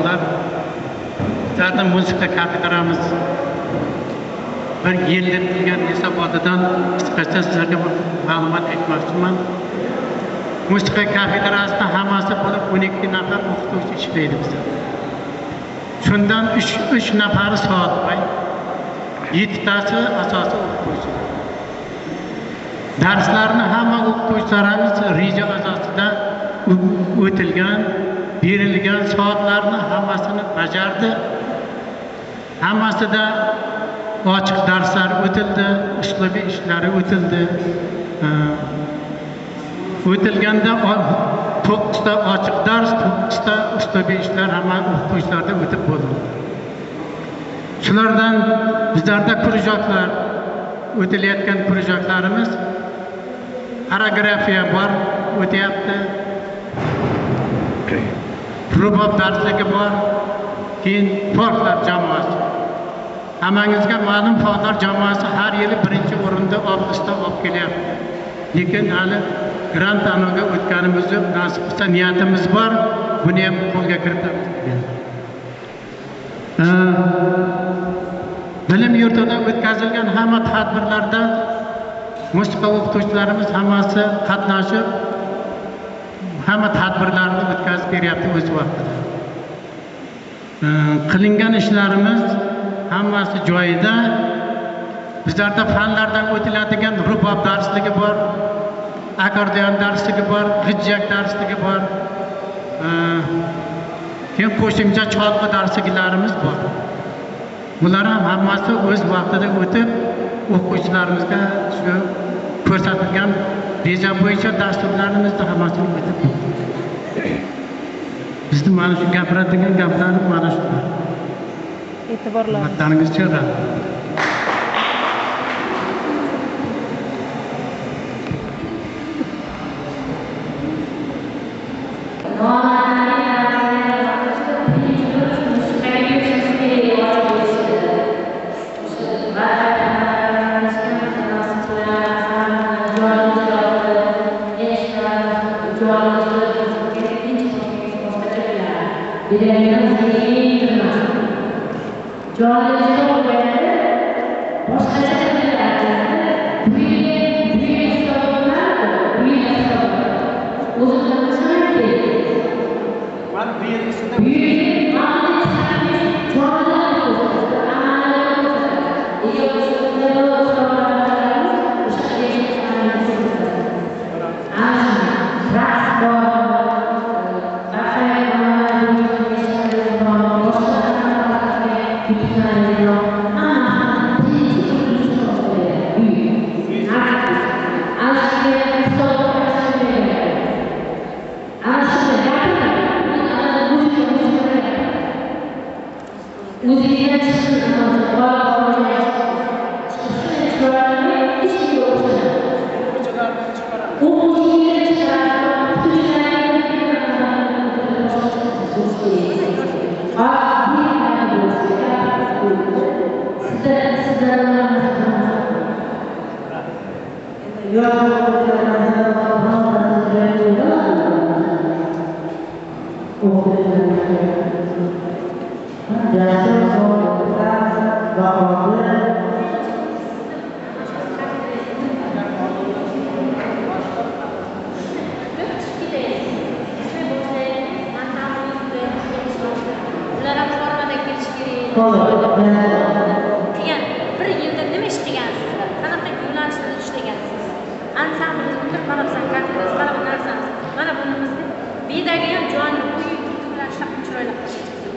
ustozlar, bizlarning musiqa kafedramiz bir yillik qilgan hisobotidan qisqacha sizlarga bir ma'lumot aytmoqchiman. Musiqa kafedrasida hammasi bo'lib 12 nafar o'qituvchi ishlaydi bizda. Shundan 3 nafari soatbay, 7tasi asosiy o'qituvchi. Darslarni hamma o'qituvchilarimiz reja asosida o'tilgan, berilgan soatlarni hammasini bajardi. Hammasida ochiq darslar o'tildi, uslubiy ishlari o'tildi. O'tilganda 9 ta ochiq dars, 9 ta uslubiy ishlar hamma o'qituvchilarda o'tib bo'ldi. Shulardan bizlarda krujoklar, o'tilayotgan krujoklarimiz xoreografiya bor, o'tyapti. Rubob darsligi bor, keyin folklor jamoasi. Hammangizga ma'lum, folklor jamoasi har yili birinchi o'rinda oblastda olib kelyapti. Lekin hali grant tanloviga o'tganimiz yo'q, nasib qilsa niyatimiz bor, buni ham qo'lga kiritamiz degan. Bilim yurtida o'tkazilgan hamma tadbirlarda musiqa o'qituvchilarimiz hammasi qatnashib, hamma tadbirlarni o'tkazib beryapti o'z vaqtida. Qilingan ishlarimiz hammasi joyida. Bizlarda fanlardan o'tiladigan rubob darsligi bor, akordeon darsligi bor, g'ijjak darsligi bor, keyin qo'shimcha cholg'u darsliklarimiz bor. Bular ham hammasi o'z vaqtida o'tib, o'quvchilarimizga shu ko'rsatilgan reja bo'yicha dasturlarimizni hammasini o'tib. Bizni mana shu gapiradigan gaplarimiz mana shular. E'tiborlaringizga rahmat. Bedagi ham jonli, bu bilan shunaqa chiroyli qilib chiqdi.